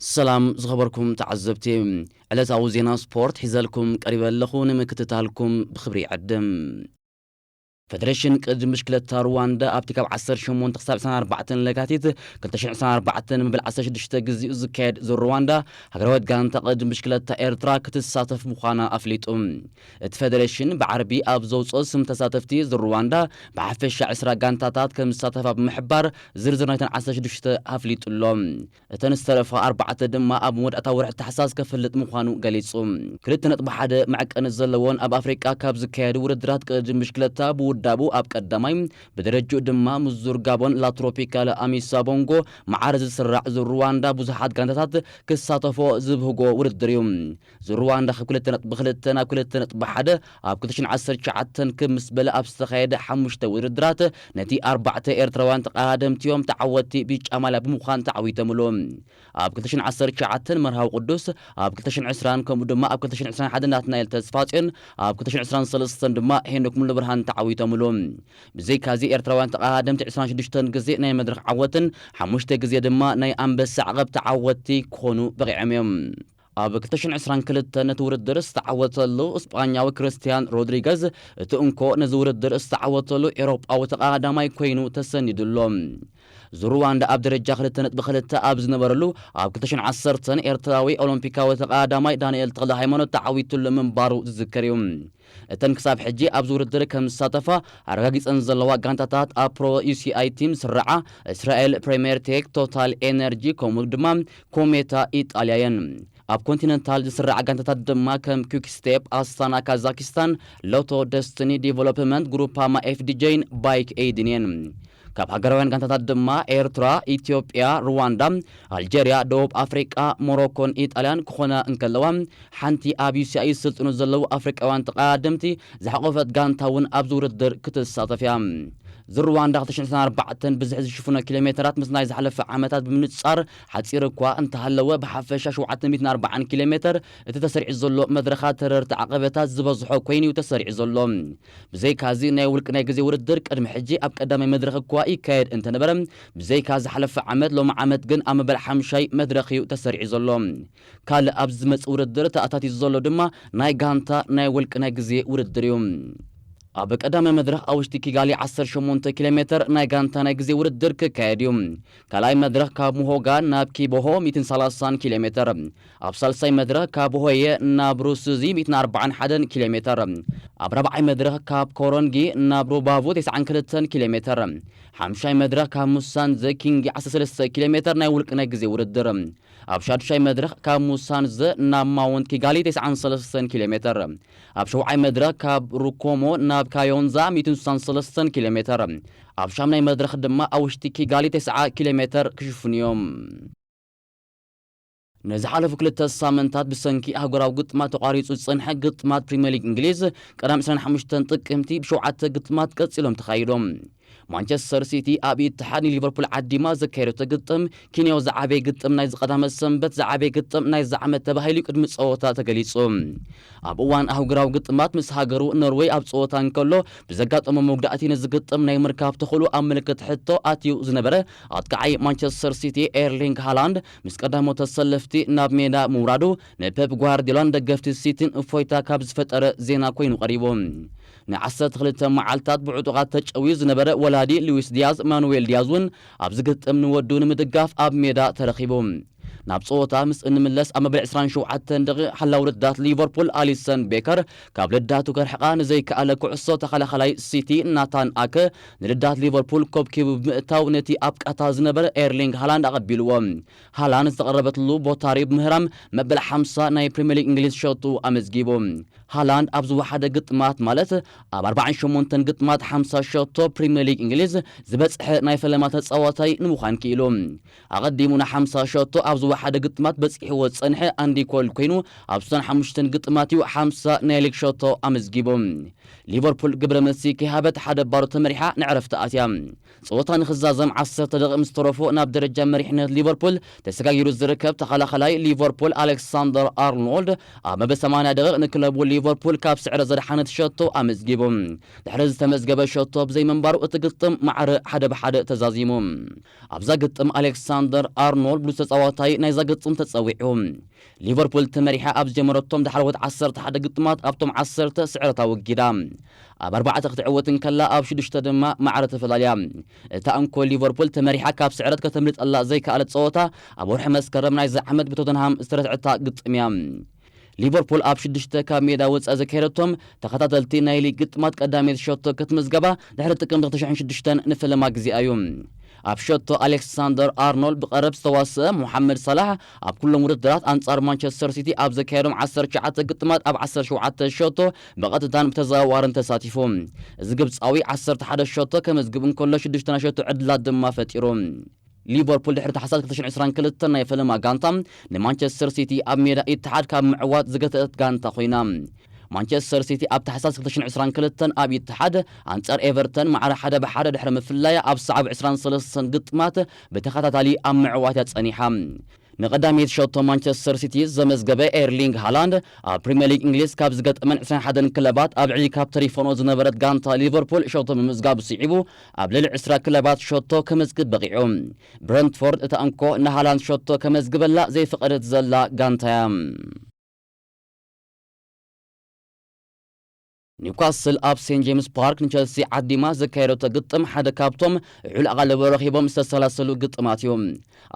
ሰላም ዝኸበርኩም ተዓዘብቲ፣ ዕለታዊ ዜና ስፖርት ሒዘልኩም ቀሪበ ኣለኹ። ንምክትታልኩም ብኽብሪ ይዕድም። ፈደሬሽን ቅድድም ብሽክለታ ሩዋንዳ ኣብቲ ካብ ዓሰርተ ሸሞንተ ክሳብ ዕስራን ኣርባዕተን ለካቲት ክልተ ሽሕን ዕስራን ኣርባዕተን መበል ዓሰርተ ሽዱሽተ ግዜኡ ዝካየድ ዙር ሩዋንዳ፣ ሃገራዊት ጋንታ ቅድድም ብሽክለታ ኤርትራ ክትሳተፍ ምዃና ኣፍሊጡ። እቲ ፈደሬሽን ብዓርቢ ኣብ ዘውፅኦ ስም ተሳተፍቲ ዙር ሩዋንዳ ብሓፈሻ ዕስራ ጋንታታት ከም ዝሳተፋ ብምሕባር ዝርዝር ናይተን ዓሰርተ ሽዱሽተ ኣፍሊጡ ኣሎ። እተን ዝተረፋ ኣርባዕተ ድማ ኣብ መወዳእታ ወርሒ ታሕሳስ ከፍልጥ ምዃኑ ገሊጹ። ክልተ ነጥቢ ሓደ መዐቀኒ ዘለዎን ኣብ ኣፍሪቃ ካብ ዝካየዱ ውድድራት ቅድድም ብሽክለታ ብውዳቡ ኣብ ቀዳማይ፣ ብደረጅኡ ድማ ምስ ዙር ጋቦን ላትሮፒካል ኣሚሳ ቦንጎ መዓረ ዝስራዕ ዙር ሩዋንዳ ብዙሓት ጋንታታት ክሳተፎ ዝብህጎ ውድድር እዩ። ዙር ሩዋንዳ ካብ ክልተ ነጥቢ ክልተ ናብ ክልተ ነጥቢ ሓደ ኣብ ክልተ ሽሕን ዓሰርተ ትሽዓተን ክብ ምስ በለ ኣብ ዝተኻየደ ሓሙሽተ ውድድራት ነቲ ኣርባዕተ ኤርትራውያን ተቐዳደምቲ እዮም ተዓወትቲ ቢጫ ማልያ ብምዃን ተዓዊቶምሉ። ኣብ ክልተ ሽሕን ዓሰርተ ትሽዓተን መርሃዊ ቅዱስ፣ ኣብ ክልተ ሽሕን ዕስራን ከምኡ ድማ ኣብ ክልተ ሽሕን ዕስራን ሓደን ናትናኤል ተስፋጽዮን፣ ኣብ ክልተ ሽሕን ዕስራን ሰለስተን ድማ ሄኖክ ሙሉብርሃን ተዓዊቶምሉ። ብዘይካዚ ኤርትራውያን ተቐዳደምቲ ዕስራን ሽዱሽተን ግዜ ናይ መድረኽ ዓወትን ሓሙሽተ ግዜ ድማ ናይ ኣንበሳ ዓቐብ ተዓወትቲ ክኾኑ በቒዖም እዮም። ኣብ ክልተ ሽሕን ዕስራን ክልተን ነቲ ውድድር ዝተዓወተሉ እስጳኛዊ ክርስቲያን ሮድሪገዝ እቲ እንኮ ነዚ ውድድር ዝተዓወተሉ ኤውሮጳዊ ተቐዳዳማይ ኮይኑ ተሰኒዱ ኣሎ። ዙር ሩዋንዳ ኣብ ደረጃ ክልተ ነጥቢ ክልተ ኣብ ዝነበረሉ ኣብ ክልተ ሽሕን ዓሰርተን ኤርትራዊ ኦሎምፒካዊ ተቐዳዳማይ ዳንኤል ተኽለ ሃይማኖት ተዓዊቱሉ ምንባሩ ዝዝከር እዩ። እተን ክሳብ ሕጂ ኣብዚ ውድድር ከም ዝሳተፋ ኣረጋጊጸን ዘለዋ ጋንታታት ኣፕሮ ዩ ሲ ኣይ ቲም ዝስርዓ እስራኤል ፕሪምየር ቴክ፣ ቶታል ኤነርጂ ከምኡ ድማ ኮሜታ ኢጣልያ እየን። ኣብ ኮንቲነንታል ዝስርዓ ጋንታታት ድማ ከም ኩክ ስቴፕ ኣስታና ካዛኪስታን፣ ሎቶ ደስትኒ ዲቨሎፕመንት፣ ግሩፓማ ኤፍ ዲ ጄን ባይክ ኤይድን እየን። ካብ ሃገራውያን ጋንታታት ድማ ኤርትራ፣ ኢትዮጵያ፣ ሩዋንዳ፣ ኣልጀርያ፣ ደቡብ ኣፍሪቃ፣ ሞሮኮን ኢጣልያን ክኾና እንከለዋ፣ ሓንቲ ኣብ ዩ ሲ ኣይ ዝስልጥኑ ዘለዉ ኣፍሪቃውያን ተቐዳደምቲ ዝሓቖፈት ጋንታ እውን ኣብዚ ውድድር ክትሳተፍ እያ። ዙር ሩዋንዳ ክልተ ሽሕን ዕስራን ኣርባዕተን ብዝሒ ዝሽፍኖ ኪሎ ሜተራት ምስ ናይ ዝሓለፈ ዓመታት ብምንጻር ሓጺር እኳ እንተሃለወ፣ ብሓፈሻ ሸውዓተ ሚእትን ኣርባዓን ኪሎ ሜተር እቲ ተሰሪዑ ዘሎ መድረኻት ተረርቲ ዓቐበታት ዝበዝሖ ኮይኑ እዩ ተሰሪዑ ዘሎ። ብዘይካዚ ናይ ውልቂ ናይ ግዜ ውድድር ቅድሚ ሕጂ ኣብ ቀዳማይ መድረኽ እኳ ይካየድ እንተነበረ፣ ብዘይካ ዝሓለፈ ዓመት፣ ሎሚ ዓመት ግን ኣብ መበል ሓምሻይ መድረኽ እዩ ተሰሪዑ ዘሎ። ካልእ ኣብዚ ዝመጽእ ውድድር ተኣታትዩ ዘሎ ድማ ናይ ጋንታ ናይ ውልቂ ናይ ግዜ ውድድር እዩ። ኣብ ቀዳማይ መድረኽ ኣብ ውሽጢ ኪጋሊ ዓሰርተ ሸሞንተ ኪሎ ሜተር ናይ ጋንታ ናይ ግዜ ውድድር ክካየድ እዩ። ካልኣይ መድረኽ ካብ ሙሆጋ ናብ ኪቦሆ ሚእትን ሰላሳን ኪሎ ሜተር፣ ኣብ ሳልሳይ መድረኽ ካብ ሆየ ናብ ሩሱዚ ሚእትን ኣርባዓን ሓደን ኪሎ ሜተር፣ ኣብ ራብዓይ መድረኽ ካብ ኮሮንጊ ናብ ሩባቡ ተስዓን ክልተን ኪሎ ሜተር፣ ሓምሻይ መድረኽ ካብ ሙሳንዘ ኪንጊ ዓሰርተ ሰለስተ ኪሎ ሜተር ናይ ውልቂ ናይ ግዜ ውድድር፣ ኣብ ሻዱሻይ መድረኽ ካብ ሙሳንዘ ናብ ማውንት ኪጋሊ ተስዓን ሰለስተን ኪሎ ሜተር፣ ኣብ ሸውዓይ መድረኽ ካብ ሩኮሞ ናብ ካዮንዛ ሚእትን ስሳን ሰለስተን ኪሎ ሜተር፣ ኣብ ሻምናይ መድረኽ ድማ ኣብ ውሽጢ ኪጋሊ ተስዓ ኪሎ ሜተር ክሽፍኑ እዮም። ንዝሓለፉ ክልተ ሳምንታት ብሰንኪ ኣህጉራዊ ግጥማት ተቋሪጹ ዝጸንሐ ግጥማት ፕሪምየር ሊግ እንግሊዝ ቀዳም ዕስራን ሓሙሽተን ጥቅምቲ ብሸውዓተ ግጥማት ቀጺሎም ተኻይዶም። ማንቸስተር ሲቲ ኣብ ኢትሓድ ንሊቨርፑል ዓዲማ ዘካየደቶ ግጥም፣ ኪንያዊ ዝዓበየ ግጥም ናይዚ ቀዳመ ሰንበት፣ ዝዓበየ ግጥም ናይዚ ዓመት ተባሂሉ ቅድሚ ጸወታ ተገሊጹ። ኣብ እዋን ኣህጉራዊ ግጥማት ምስ ሃገሩ ኖርወይ ኣብ ጸወታ እንከሎ ብዘጋጠሞ መጉዳእቲ ነዚ ግጥም ናይ ምርካብ ተኽእሎ ኣብ ምልክት ሕቶ ኣትዩ ዝነበረ ኣጥቃዓይ ማንቸስተር ሲቲ ኤርሊንግ ሃላንድ ምስ ቀዳሞት ተሰለፍቲ ናብ ሜዳ ምውራዱ ንፔፕ ጓርዲዮላን ደገፍቲ ሲቲን እፎይታ ካብ ዝፈጠረ ዜና ኮይኑ ቀሪቡ። ንዓሰርተ ክልተ መዓልታት ብዕጡቓት ተጨውዩ ዝነበረ ወላዲ ሉዊስ ዲያዝ፣ ማኑዌል ዲያዝ እውን ኣብዚ ግጥም ንወዱ ንምድጋፍ ኣብ ሜዳ ተረኺቡ። ናብ ጸወታ ምስ እንምለስ ኣብ መበል ዕስራን ሸውዓተን ደቂቕ ሓላው ረዳት ሊቨርፑል ኣሊሰን ቤከር ካብ ረዳቱ ከርሕቓ ንዘይከኣለ ኩዕሶ ተኸላኻላይ ሲቲ ናታን ኣከ ንረዳት ሊቨርፑል ኮብኪቡ ብምእታው ነቲ ኣብ ቃታ ዝነበረ ኤርሊንግ ሃላንድ ኣቐቢልዎ። ሃላንድ ዝተቐረበትሉ ቦታሪ ብምህራም መበል ሓምሳ ናይ ፕሪምየር ሊግ እንግሊዝ ሸቱ ኣመዝጊቡ። ሃላንድ ኣብ ዝወሓደ ግጥማት ማለት ኣብ ኣርባዓን ሸሞንተን ግጥማት ሓምሳ ሸቶ ፕሪምየር ሊግ እንግሊዝ ዝበጽሐ ናይ ፈለማ ተጻዋታይ ንምዃን ክኢሉ። ኣቐዲሙ ንሓምሳ ሸቶ ኣብ ዝወሓደ ግጥማት በጺሕዎ ዝጸንሐ ኣንዲ ኮል ኮይኑ ኣብ ስሳን ሓሙሽተን ግጥማት እዩ ሓምሳ ናይ ሊግ ሸቶ ኣመዝጊቡ። ሊቨርፑል ግብረ መልሲ ከይሃበት ሓደ ባዶ ተመሪሓ ንዕረፍቲ ኣትያ። ጸወታ ንኽዛዘም ዓሰርተ ደቂቕ ምስ ተረፎ ናብ ደረጃ መሪሕነት ሊቨርፑል ተሰጋጊሩ ዝርከብ ተኸላኻላይ ሊቨርፑል ኣሌክሳንደር ኣርኖልድ ኣብ መበል ሰማንያ ደቂቕ ንክለቡ ሊቨርፑል ካብ ስዕረት ዘድሓነት ሸቶ ኣመዝጊቡ። ድሕሪ ዝተመዝገበ ሸቶ ብዘይምንባሩ እቲ ግጥም ማዕረ ሓደ ብሓደ ተዛዚሙ። ኣብዛ ግጥም ኣሌክሳንደር ኣርኖልድ ብሉጽ ተጻዋታይ ናይዛ ግጥም ተጸዊዑ። ሊቨርፑል ተመሪሓ ኣብ ዝጀመረቶም ዝሓለፉት ዓሰርተ ሓደ ግጥማት ኣብቶም ዓሰርተ ስዕረት ኣወጊዳ። ኣብ ኣርባዕተ ክትዕወት እንከላ ኣብ ሽዱሽተ ድማ ማዕረ ተፈላልያ። እታ እንኮ ሊቨርፑል ተመሪሓ ካብ ስዕረት ከተምልጠላ ዘይከኣለት ጸወታ ኣብ ወርሒ መስከረም ናይዚ ዓመት ብቶተንሃም ዝተረትዐታ ግጥም እያ። ሊቨርፑል ኣብ ሽዱሽተ ካብ ሜዳ ወጻኢ ዘካየደቶም ተኸታተልቲ ናይ ሊግ ግጥማት ቀዳመይቲ ሸቶ ክትምዝገባ ድሕሪ ጥቅምቲ ክልተ ሽሕን ሽዱሽተን ንፈለማ ግዜ እዩ። ኣብ ሸቶ ኣሌክሳንደር ኣርኖልድ ብቐረብ ዝተዋስአ ሞሓመድ ሳላሕ ኣብ ኩሎም ውድድራት ኣንጻር ማንቸስተር ሲቲ ኣብ ዘካየዶም ዓሰርተ ትሽዓተ ግጥማት ኣብ ዓሰርተ ሸውዓተ ሸቶ ብቐጥታን ብተዘዋዋርን ተሳቲፉ። እዚ ግብጻዊ ዓሰርተ ሓደ ሸቶ ከመዝግብ እንከሎ ሽዱሽተ ናይ ሸቶ ዕድላት ድማ ፈጢሩ። ሊቨርፑል ድሕሪ ታሕሳስ ክልተ ሽሕን ዕስራን ክልተን ናይ ፈለማ ጋንታ ንማንቸስተር ሲቲ ኣብ ሜዳ ኢትሓድ ካብ ምዕዋት ዝገተአት ጋንታ ኮይና። ማንቸስተር ሲቲ ኣብ ታሕሳስ ክልተ ሽሕን ዕስራን ክልተን ኣብ ኢትሓድ ኣንጻር ኤቨርተን ማዕረ ሓደ ብሓደ ድሕሪ ምፍላያ ኣብ ሰዓብ ዕስራን ሰለስተን ግጥማት ብተኸታታሊ ኣብ ምዕዋት እያ ጸኒሓ። ንቐዳመይቲ ሸቶ ማንቸስተር ሲቲ ዘመዝገበ ኤርሊንግ ሃላንድ ኣብ ፕሪምየር ሊግ እንግሊዝ ካብ ዝገጠመን ዕስራን ሓደን ክለባት ኣብ ልዕሊ ካብ ተሪፈንኦ ዝነበረት ጋንታ ሊቨርፑል ሸቶ ምምዝጋብ ስዒቡ ኣብ ልዕሊ ዕስራ ክለባት ሸቶ ከመዝግብ በቒዑ። ብረንትፎርድ እታ እንኮ ንሃላንድ ሸቶ ከመዝግበላ ዘይፈቐደት ዘላ ጋንታ እያ። ኒውካስል ኣብ ሴንት ጄምስ ፓርክ ንቸልሲ ዓዲማ ዘካየደቶ ግጥም ሓደ ካብቶም ልዑል ኣቓልቦ ረኺቦም ዝተሰላሰሉ ግጥማት እዩ።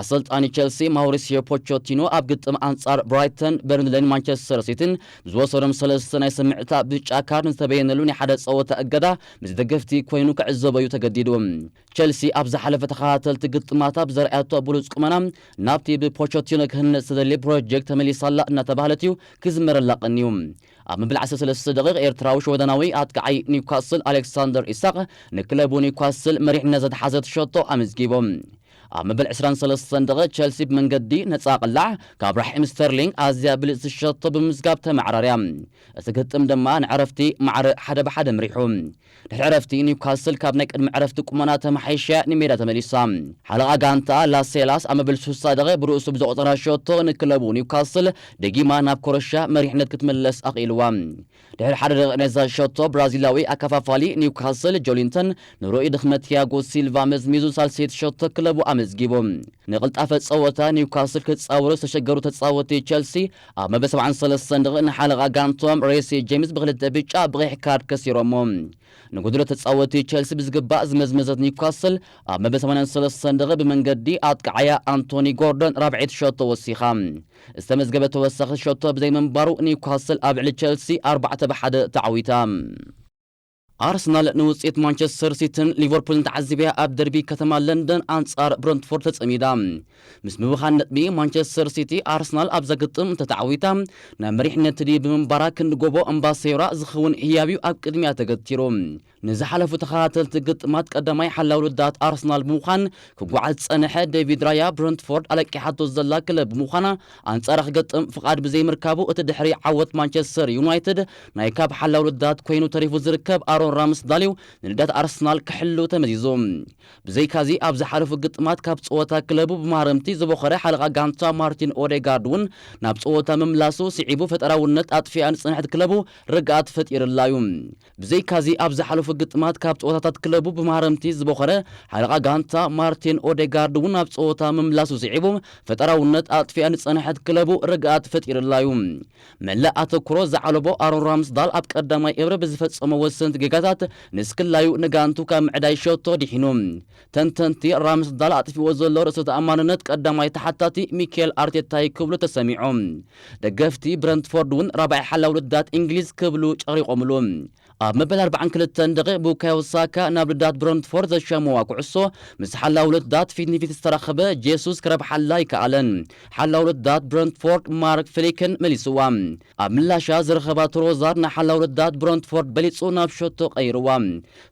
ኣሰልጣኒ ቸልሲ ማውሪሲዮ ፖቾቲኖ ኣብ ግጥም ኣንጻር ብራይተን፣ በርንሌን ማንቸስተር ሲቲን ብዝወሰዶም ሰለስተ ናይ ስምዕታ ብጫ ካርድ ንዝተበየነሉ ናይ ሓደ ጸወታ እገዳ ምስ ደገፍቲ ኮይኑ ክዕዘቦ እዩ ተገዲዱ። ቸልሲ ኣብ ዝሓለፈ ተኸታተልቲ ግጥማታ ብዘርኣያቶ ብሉጽ ቁመና ናብቲ ብፖቾቲኖ ክህነጽ ዝተደልየ ፕሮጀክት ተመሊሳላ እናተባህለት እዩ ክዝመረላ ቀንዩ። ኣብ መበል ዓሰርተ ሰለስተ ደቂቕ ኤርትራዊ ሽወደናዊ ኣጥቃዓይ ኒውካስል ኣሌክሳንደር ኢሳቕ ንክለቡ ኒውካስል መሪሕነት ዘትሓዘት ሸቶ ኣመዝጊቡ። ኣብ መበል ዕስራን ሰለስተን ደቂቕ ቸልሲ ብመንገዲ ነጻ ቅላዕ ካብ ራሒም ስተርሊንግ ኣዝያ ብልጽቲ ሸቶ ብምምዝጋብ ተመዓራርያ። እቲ ግጥም ድማ ንዕረፍቲ ማዕረ ሓደ ብሓደ ምሪሑ። ድሕሪ ዕረፍቲ ኒውካስል ካብ ናይ ቅድሚ ዕረፍቲ ቁመና ተመሓይሻ ንሜዳ ተመሊሳ። ሓለቓ ጋንታ ላሴላስ ኣብ መበል ስሳ ደቂቕ ብርእሱ ብዘቑጸራ ሸቶ ንክለቡ ኒውካስል ደጊማ ናብ ኮረሻ መሪሕነት ክትምለስ ኣኽኢልዋ። ድሕሪ ሓደ ደቂቕ ነዛ ሸቶ ብራዚላዊ ኣከፋፋሊ ኒውካስል ጆሊንተን ንርኡይ ድኽመት ቲያጎ ሲልቫ መዝሚዙ ሳልሰይቲ ሸቶ ክለቡ ኣመዝጊቡ። ንቕልጣፈ ጸወታ ኒውካስል ክጻወሩ ዝተሸገሩ ተጻወቲ ቸልሲ ኣብ መበል ሰብዓን ሰለስተን ደቂቕ ንሓለቓ ጋንቶም ሬሲ ጄምስ ብክልተ ብጫ ብቐይሕ ካርድ ከሲሮሞ። ንጉድሎ ተጻወቲ ቸልሲ ብዝግባእ ዝመዝመዘት ኒውካስል ኣብ መበል ሰማንያን ሰለስተን ደቂቕ ብመንገዲ ኣጥቃዓያ ኣንቶኒ ጎርዶን ራብዐይቲ ሸቶ ወሲኻ። ዝተመዝገበ ተወሳኺ ሸቶ ብዘይምንባሩ ኒውካስል ኣብ ልዕሊ ቸልሲ ኣርባዕተ ብሓደ ተዓዊታ። ኣርሰናል ንውጽኢት ማንቸስተር ሲቲን ሊቨርፑልን ተዓዚብያ ኣብ ደርቢ ከተማ ለንደን ኣንጻር ብረንትፎርድ ተጸሚዳ። ምስ ምብኻን ነጥቢ ማንቸስተር ሲቲ ኣርሰናል ኣብዛ ግጥም እንተተዓዊታ ናብ መሪሕነት ትድይብ ብምንባራ ክንዲ ጎቦ እምባሴራ ዝኸውን ህያብ'ዩ ኣብ ቅድሚያ ተገቲሩ። ንዝሓለፉ ተኸታተልቲ ግጥማት ቀዳማይ ሓላው ልዳት ኣርሰናል ብምዃን ክጓዓዝ ዝጸንሐ ዴቪድ ራያ ብረንትፎርድ ኣለቂሓቶ ዘላ ክለብ ብምዃና ኣንጻራ ክገጥም ፍቓድ ብዘይምርካቡ እቲ ድሕሪ ዓወት ማንቸስተር ዩናይትድ ናይ ካብ ሓላው ልዳት ኮይኑ ተሪፉ ዝርከብ ኣሮን ራምስዳል'ዩ ንልዳት ኣርሰናል ክሕሉ ተመዚዙ። ብዘይካዚ ኣብ ዝሓለፉ ግጥማት ካብ ጸወታ ክለቡ ብማህረምቲ ዝበኾረ ሓለቓ ጋንታ ማርቲን ኦዴጋርድ እውን ናብ ጸወታ ምምላሱ ስዒቡ ፈጠራውነት ኣጥፊኣ ንጸንሐት ክለቡ ርግኣት ፈጢርላ'ዩ። ብዘይካዚ ኣብ ዝሓለፉ ግጥማት ካብ ጸወታታት ክለቡ ብማህረምቲ ዝበኾረ ሓለቓ ጋንታ ማርቲን ኦዴጋርድ እውን ናብ ጸወታ ምምላሱ ስዒቡ ፈጠራውነት ኣጥፊኣ ንጸንሐት ክለቡ ርግኣት ፈጢርላ'ዩ። መላእ ኣተኩሮ ዝዓለቦ ኣሮን ራምስዳል ኣብ ቀዳማይ እብረ ብዝፈጸሞ ወሰንቲ ጌጋታት ንስክላዩ ንጋንቱ ካብ ምዕዳይ ሸቶ ድሒኑ። ተንተንቲ ራምስዳል ኣጥፊዎ ዘሎ ርእሰ ተኣማንነት ቀዳማይ ተሓታቲ ሚኬል ኣርቴታ'ዩ ክብሉ ተሰሚዖም። ደገፍቲ ብረንትፎርድ እውን ራብዓይ ሓላው ልዳት እንግሊዝ ክብሉ ጨሪቖምሉ። ኣብ መበል ኣርባዓን ክልተን ደቂቕ ቡካዮ ሳካ ናብ ልዳት ብረንትፎርድ ዘሻመዋ ኩዕሶ ምስ ሓላው ልዳት ፊት ንፊት ዝተራኸበ ጄሱስ ክረብሓላ ኣይከኣለን። ሓላው ልዳት ብረንትፎርድ ማርክ ፍሊክን መሊስዋ። ኣብ ምላሻ ዝረኸባ ትሮዛርድ ንሓላው ልዳት ብረንትፎርድ በሊጹ ናብ ሸቶ ቀይርዋ።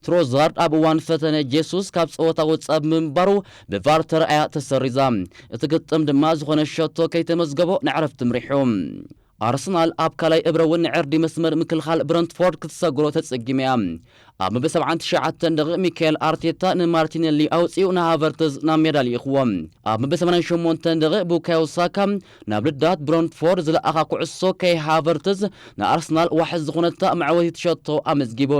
ትሮዛርድ ኣብ እዋን ፈተነ ጄሱስ ካብ ጸወታ ወጻእ ብምንባሩ ብቫር ተረኣያ ተሰሪዛ። እቲ ግጥም ድማ ዝኾነ ሸቶ ከይተመዝገቦ ንዕረፍቲ ምሪሑ። ኣርሰናል ኣብ ካልኣይ እብረ እውን ንዕርዲ መስመር ምክልኻል ብረንትፎርድ ክትሰግሮ ተጸጊመያ። ኣብ መበል ሰብዓን ትሽዓተን ደቂቕ ሚካኤል ኣርቴታ ንማርቲኔሊ ኣውፂኡ ንሃቨርትዝ ናብ ሜዳ ልኢኽዎ። ኣብ መበል ሰማንያን ሸሞንተን ደቂቕ ቡካዮ ሳካ ናብ ልዳት ብሮንትፎርድ ዝለኣኻ ኩዕሶ ከይ ሃቨርትዝ ንኣርሰናል ዋሕስ ዝኾነታ መዕወቲት ሸቶ ኣመዝጊቡ።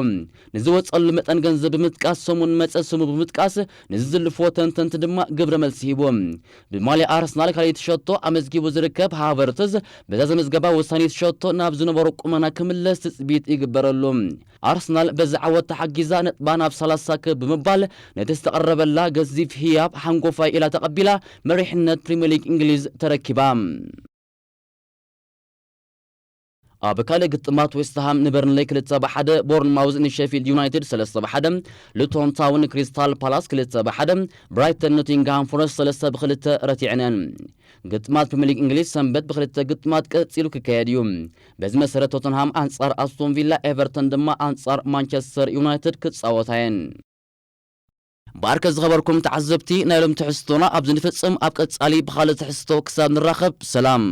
ንዝወፀሉ መጠን ገንዘብ ብምጥቃስ፣ ሰሙን መፀ ስሙ ብምጥቃስ፣ ንዝዝልፍዎ ተንተንቲ ድማ ግብረ መልሲ ሂቡ። ብማልያ ኣርሰናል ካልኣይቲ ሸቶ ኣመዝጊቡ ዝርከብ ሃቨርትዝ በዛ ዘመዝገባ ወሳኒት ሸቶ ናብ ዝነበሮ ቁመና ክምለስ ትፅቢት ይግበረሉ። ኣርሰናል በዚ ዓወት ተሓጊዛ ነጥባ ናብ ሰላሳ ክብ ብምባል ነቲ ዝተቐረበላ ገዚፍ ህያብ ሓንጎፋይ ኢላ ተቐቢላ መሪሕነት ፕሪምየር ሊግ እንግሊዝ ተረኪባ። ኣብ ካልእ ግጥማት ዌስትሃም ንበርንሌይ ክልተ ብሓደ፣ ቦርንማውዝ ንሼፊልድ ዩናይትድ ሰለስተ ብሓደ፣ ሉቶን ታውን ንክሪስታል ፓላስ ክልተ ብሓደ፣ ብራይተን ኖቲንግሃም ፎረስት ሰለስተ ብክልተ ረቲዐነን። ግጥማት ፕሪምየር ሊግ እንግሊዝ ሰንበት ብክልተ ግጥማት ቀጺሉ ክካየድ እዩ። በዚ መሰረት ቶተንሃም ኣንጻር ኣስቶን ቪላ፣ ኤቨርተን ድማ ኣንጻር ማንቸስተር ዩናይትድ ክጻወታ እየን። ባርከ ዝኸበርኩም ተዓዘብቲ ናይ ሎም ትሕዝቶና ኣብዚ ንፍጽም። ኣብ ቀጻሊ ብኻልእ ትሕዝቶ ክሳብ ንራኸብ ሰላም።